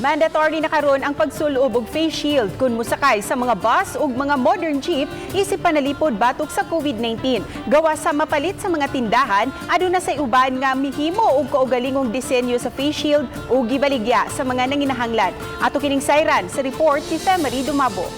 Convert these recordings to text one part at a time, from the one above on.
Mandatory na karon ang pagsulob og face shield kung mosakay sa mga bus ug mga modern jeep isip panalipod batok sa COVID-19. Gawa sa mapalit sa mga tindahan, aduna sa uban nga mihimo og kaugalingong disenyo sa face shield ug gibaligya sa mga nanginahanglan. Ato kining sayran sa report ni Femery Dumabo.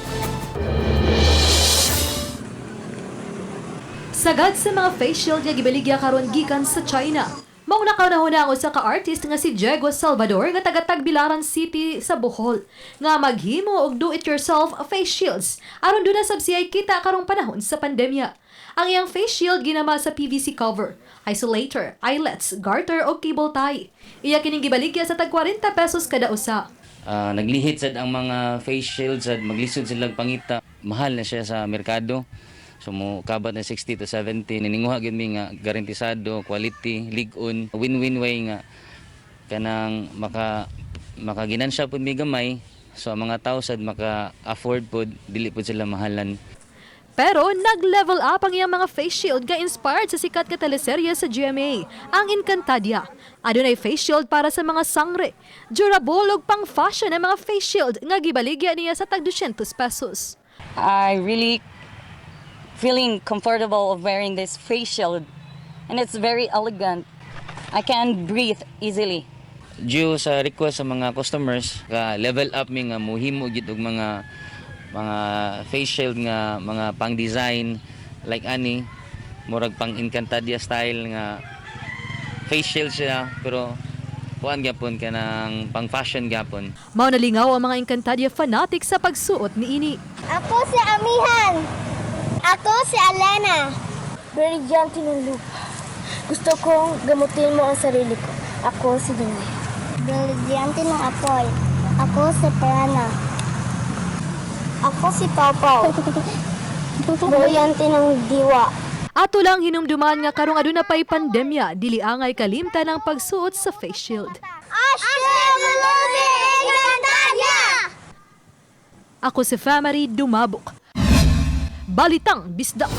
Sagad sa mga face shield nga gibaligya karon gikan sa China. Mao na kauna-una ang usa ka artist nga si Diego Salvador nga taga Tagbilaran City sa Bohol nga maghimo og do-it-yourself face shields aron duna sab siya'y kita karong panahon sa pandemya. Ang iyang face shield ginama sa PVC cover, isolator, eyelets, garter o cable tie. Iya kining gibaligya sa tag 40 pesos kada usa. Naglihit sad ang mga face shields sad, maglisod sila pangita. Mahal na siya sa merkado. So mo kabat na 60 to 70, nininguha gyud mi nga garantisado, quality, lig-on, win-win way nga kanang makaginansya pud mi gamay. So ang mga tao sad maka-afford pud, dili pud sila mahalan. Pero nag-level up ang iyang mga face shield nga inspired sa sikat nga teleserye sa GMA, ang Encantadia. Adunay face shield para sa mga sangre. Durable ug pang fashion ang mga face shield nga gibaligya niya sa tag 200 pesos. I really feeling comfortable of wearing this face shield and it's very elegant. I can breathe easily. Due sa request sa mga customers, ka level up mi nga muhimo gyud og mga face shield nga mga pang design like ani, murag pang Encantadia style nga face shield siya, pero kuan gyapon, kanang pang fashion gyapon. Mao nalingaw ang mga Encantadia fanatic sa pagsuot niini. Ako si Amihan. Ako si Alena. Brilyante ng lupa. Gusto kong gamutin mo ang sarili ko. Ako si Dinoy. Brilyante ng apoy. Ako si Prana. Ako si Pawpaw. Brilyante ng diwa. Ato lang hinumduman nga karong aduna pay pandemya, dili angay kalimtan ang pagsuot sa face shield. Encantadia! Ako si Famary Dumabok. Balitang Bisdak.